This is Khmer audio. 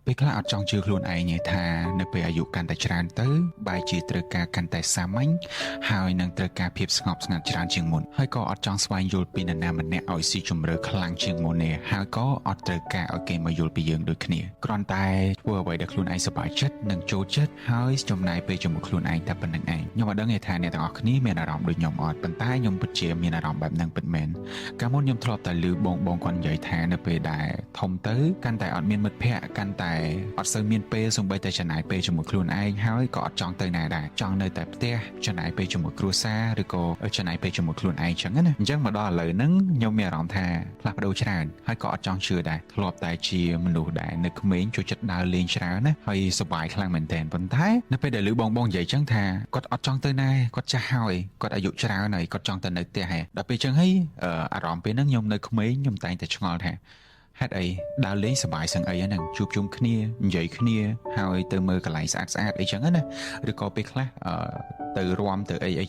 ពេលខ្លះអត់ចង់ជឿខ្លួនឯងទេថានៅពេលអាយុកាន់តែច្រើនទៅបែរជាត្រូវការកាន់តែសាមញ្ញហើយនឹងត្រូវការភាពស្ងប់ស្ងាត់ច្រើនជាងមុនហើយក៏អត់ចង់ស្វែងយល់ពីនរណាម្នាក់ឲ្យស៊ីជម្រៅខ្លាំងជាងមុនទេហើយក៏អត់ត្រូវការឲ្យគេមកយល់ពីយើងដូចគ្នាគ្រាន់តែធ្វើអ្វីដែលខ្លួនឯងសប្បាយចិត្តនិងចូលចិត្តហើយចំណាយពេលជាមួយខ្លួនឯងតែប៉ុណ្ណឹងឯងខ្ញុំអត់ដឹងទេថាអ្នកទាំងអស់គ្នាមានអារម្មណ៍ដូចខ្ញុំអត់ប៉ុន្តែខ្ញុំពិតជាមានអារម្មណ៍បែបហ្នឹងពិតមែន កាលមុនខ្ញុំធ្លាប់តែឮបងបងគាត់និយាយថានៅពេលដែលធំទៅកាន់តែអត់មានមិត្តភ័ក្តិកាន់តែអត់សូវមានពេលសូម្បីតែចំណាយពេលជាមួយខ្លួនឯងហើយក៏អត់ចង់ទៅណាដែរចង់នៅតែផ្ទះចំណាយពេលជាមួយគ្រួសារឬក៏ចំណាយពេលជាមួយខ្លួនឯងចឹងណាអញ្ចឹងមកដល់ឥឡូវហ្នឹងខ្ញុំមានអារម្មណ៍ថាផ្លាស់ប្ដូរច្រើនហើយក៏អត់ចង់ជឿដែរធ្លាប់តែជាមនុស្សដែលនៅក្មេងចូលចិត្តដើរលេងច្រើនណាហើយសប្បាយខ្លាំងមែនទែនប៉ុន្តែនៅពេលដែលឮបងបងនិយាយចឹងថាគាត់អត់ចង់ទៅណាគាត់ចាស់ហើយគាត់អាយុច្រើនហើយគាត់ចង់តែនៅផ្ទះហេដល់ពេលចឹងហើយអារម្មណ៍ពេលហ្នឹងខ្ញុំនៅក្មេងខ្ញុំតែងតែឆ្ងល់ថាហេតុអីដើរលេងសប្បាយសឹងអីហ្នឹងជួបជុំគ្នានិយាយគ្នាហើយទៅមើលកន្លែងស្អាតស្អាតអីចឹងណាឬក៏ពេលខ្លះទៅរាំទៅអីអី។